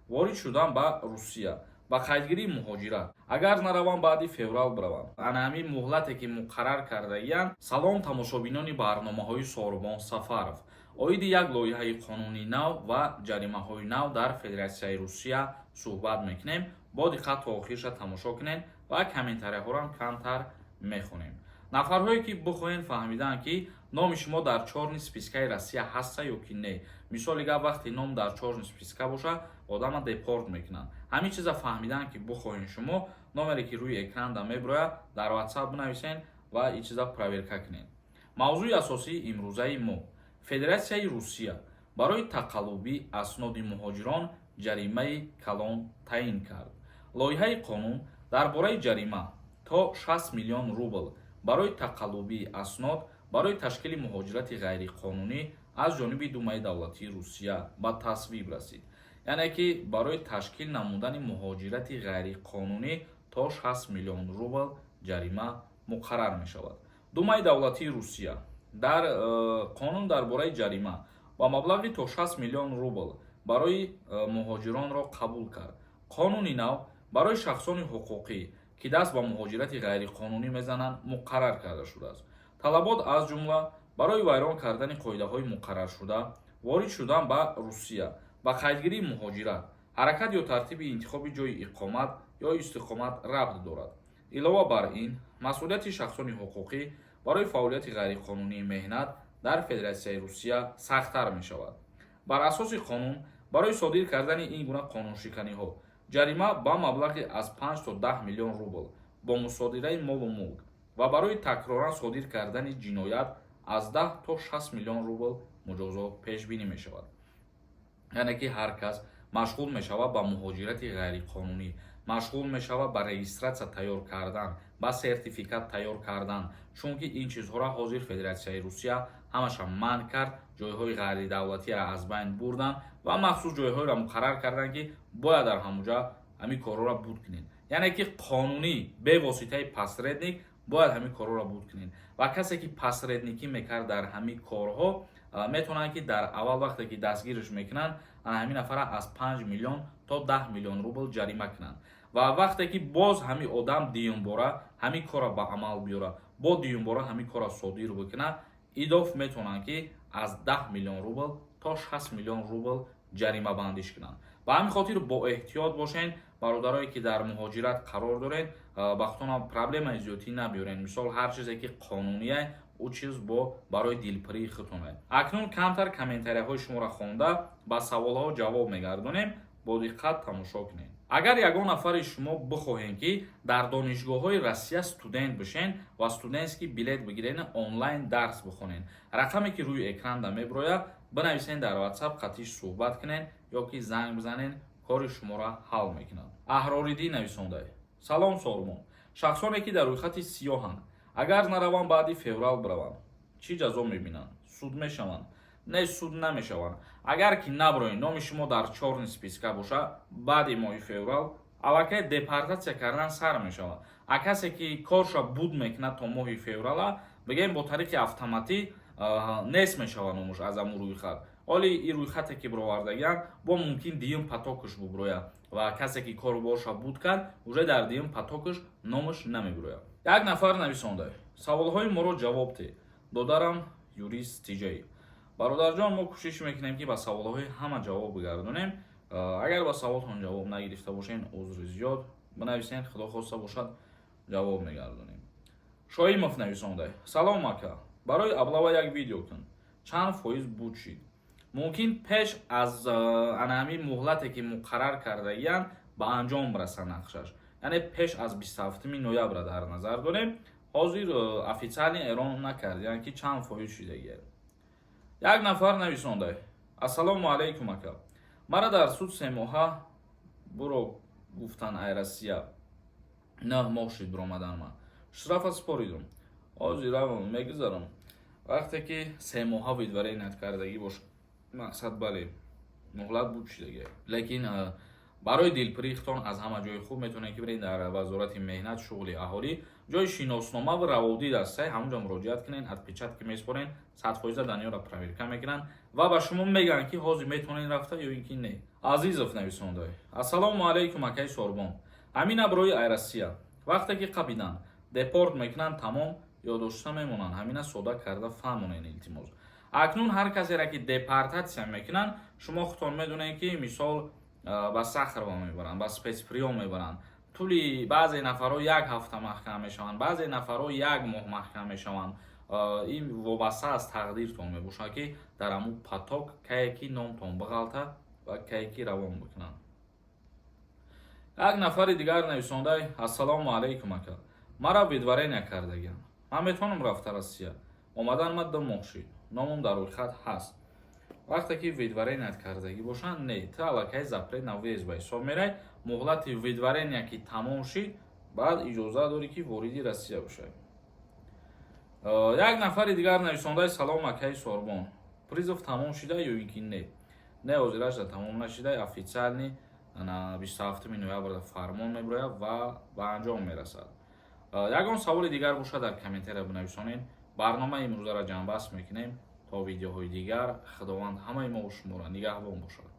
Ворид шудан ба Русия, ба қайдгирии муҳоҷират, агар наравам, баъди феврал биравам, ана ҳамин муҳлате, ки муқаррар кардагиянд. Салом, тамошобинони барномаҳои Сорубон Сафаров. Оиди як лоиҳаи қонуни нав ва ҷаримаҳои нав дар Федератсияи Русия суҳбат мекунем. Бо диққат то охирша тамошо кунед ва комментарияҳоро камтар мехонем. Нафарҳое, ки бихоҳед фаҳмидан, ки номи шумо дар чёрный спискаи Россия ҳаста ё ки не, мисоли гап, вақте ном дар чёрный списка боша, одама депорт мекунанд. Ҳамин чиза фаҳмидан, ки бихоҳед шумо, номере, ки рӯи экранда мебирояд, дар WhatsApp бинависен ва ин чиза проверка кунед. Мавзӯи асосии имрӯзаи мо: Федератсияи Русия барои тақаллубӣ асноди муҳоҷирон ҷаримаи калон таъин кард. Лоиҳаи қонун дар бораи ҷарима то 60 миллион рубл барои тақаллубии аснод барои ташкили муҳоҷирати ғайриқонунӣ аз ҷониби Думаи давлатии Русия ба тасвиб расид. Яъне ки барои ташкил намудани муҳоҷирати ғайриқонунӣ то 60 миллион рубл ҷарима муқаррар мешавад. Думаи давлатии Русия дар қонун дар бораи ҷарима ба маблағи то 60 миллион рубл барои муҳоҷиронро қабул кард. Қонуни нав барои шахсони ҳуқуқӣ, ки даст ба муҳоҷирати ғайриқонунӣ мезананд, муқаррар карда шудааст. Талабот, аз ҷумла барои вайрон кардани қоидаҳои муқарраршуда, ворид шудан ба Русия, ба қайдгирии муҳоҷират, ҳаракат ё тартиби интихоби ҷойи иқомат ё истиқомат рабт дорад. Илова бар ин, масъулияти шахсони ҳуқуқӣ барои фаъолияти ғайриқонунии меҳнат дар Федератсияи Русия сахттар мешавад. Бар асоси қонун, барои содир кардани ин гуна қонуншиканиҳо ҷарима ба маблағи аз 5 то 10 миллион рубл бо мусодираи молу мулк ва барои такроран содир кардани ҷиноят аз 10 то 60 миллион рубл муҷозот пешбинӣ мешавад. Яъне ки ҳар кас машғул мешавад ба муҳоҷирати ғайриқонунӣ, машғул мешавад ба регистрация тайёр кардан, ба сертификат тайёр кардан, чунки ин чизҳоро ҳозир Федератсияи Русия ҳамаша манъ кард. Ҷойҳои ғайридавлатиро аз байн бурданд ва махсус ҷойҳоеро муқаррар карданд, ки бояд дар ҳамуҷа ҳамин корҳоро буд кунед. Яъне ки қонунӣ, бевоситаи посредник бояд ҳамин корҳоро буд кунед. Ва касе, ки посредникӣ мекард дар ҳамин корҳо, метавонанд, ки дар аввал, вақте ки дастгирш мекунанд, ҳамин нафара аз 5 миллион то 10 миллион рубл ҷарима кунанд. Ва вақте ки боз ҳамин одам дуюмбора ҳамин корро ба амал биёрад, бо дуюмбора ҳамин корро содир бикунад, идоф метавонанд, ки аз 10 миллион рубл то 60 миллион рубл ҷаримабандиш кунанд. Ба ҳамин хотир бо эҳтиёт бошед, бародарое, ки дар муҳоҷират қарор доред, ба худтона проблемаи зиёдтӣ набиёред. Мисол, ҳар чизе, ки қонуние, ӯ чиз бо барои дилпурии худтон. Акнун камтар комментарияҳои шуморо хонда, ба саволҳо ҷавоб мегардонем. Бо диққат тамошо кунед. Агар ягон нафари шумо бихоҳем, ки дар донишгоҳҳои Россия студент бишен ва студентский билет бигирен, онлайн дарс бихонен, рақаме, ки рӯи экранда мебирояд, бинависен дар WhatsApp, қатиш суҳбат кунен ё ки занг бизанен, кори шуморо ҳал мекунад. Аҳрориддин нависонда: «Салом, Сорумон. Шахсоне, ки дар рӯйхати сиёҳанд, агар нараванд, баъди феврал бираванд, чӣ ҷазо мебинанд? Суд мешаванд?» Не, суд намешаванд. Агар ки наброед, номи шумо дар чёрный списка боша, баъди моҳи феврал аллакай депортатсия кардан сар мешавад. А касе, ки корша буд мекунад то моҳи феврала, бигем, бо тариқи автоматӣ нест мешавад номуш аз аму рӯйхат. Оли ин рӯйхате, ки бировардагианд, бо мумкин дуюм потокаш бубирояд ва касе, ки кору борша буд кард, уже дар дуюм потокаш номаш намебирояд. Як нафар нависонда: «Саволҳои моро ҷавоб те, додарам юрист тиҷаи». Бародарҷон, мо кӯшиш мекунем, ки ба саволҳои ҳама ҷавоб бигардонем. Агар ба саволтон ҷавоб нагирифта бошем, узри зиёд. Бинависен, Худо хоста бошад, ҷавоб мегардонем. Шоимов нависонда: «Салом, ака, барои облава як видео кун, чанд фоиз буд шид?» Мумкин пеш аз ана ҳамин муҳлате, ки муқаррар кардагиянд, ба анҷом раса нақшаш, яъне пеш аз 27 ноябра дар назар дорем. Ҳозир официально эълон накардиянд, ки чанд фоиз шидагия. Як нафар нависонда: «Ассалому алайкум, ака, мара дар суд 3 моҳа буро гуфтан, ай Россия 9 моҳ шид биромадан, ман штрафа споридум, ҳозир мегузарам». Вақте ки 3 моҳа выдворение кардагӣ бош, мақсад, бале, муҳлат буд шидагия. Лекин барои дилпурии аз ҳама ҷои хуб метавонед, ки биред дар Вазорати меҳнат, шуғли аҳолӣ, ҷои шиноснома ва раводид аст, ҳамонҷо муроҷиат кунед. Отпечатки меспорен, 100% данныеро проверка мекунанд ва ба шумо мегӯянд, ки ҳозир метавонед рафта ё ин ки не. Азизов нависондай: «Ассалому алайкум, акаи Сорбон. Ҳамин аброи ай Россия вақте ки қабидан, депорт мекунанд, тамом ё дошта мемонанд? Ҳамина сода карда фаҳмонен, илтимос». Акнун ҳар касере ки депортатсия мекунанд, шумо худтон медонед, ки мисол ба Сахарова мебаранд, ба спецприём мебаранд. Тӯли баъзе нафарҳо як ҳафта маҳкам мешаванд, баъзе нафарҳо як моҳ маҳкам мешаванд. Ин вобаста аз тақдиртон мебошад, ки дар ҳамун поток кае ки номтон бағалта ва кае ки равон бикунанд. Як нафари дигар нависондай: «Ассалому алайкум, ака. Мара выдворение кардагиам, ман метавонам рафта Россия? Омадан ма 2 моҳ шид, номам дар рӯйхат ҳаст». Вақте ки выдворение ят кардагӣ бошанд, не, ту аллакай запрет на въезд ба ҳисоб мерай. Муҳлати выдворения ки тамом шид, баъд иҷоза дорӣ, ки вориди Россия бошавӣ. Як нафари дигар нависондаи: «Салом, акаи Сорбон, призыв тамом шида ё ин ки не?» Не, ҳозирашда тамом нашида. Официально 27 ноябрда фармон мебирояд ва ба анҷом мерасад. Ягон саволи дигар бошад, дар комментария бинависонед. Барномаи имрӯзаро ҷамъбаст мекунем. То видеоҳои дигар, Худованд ҳамаи мо шуморо нигаҳбон бошад.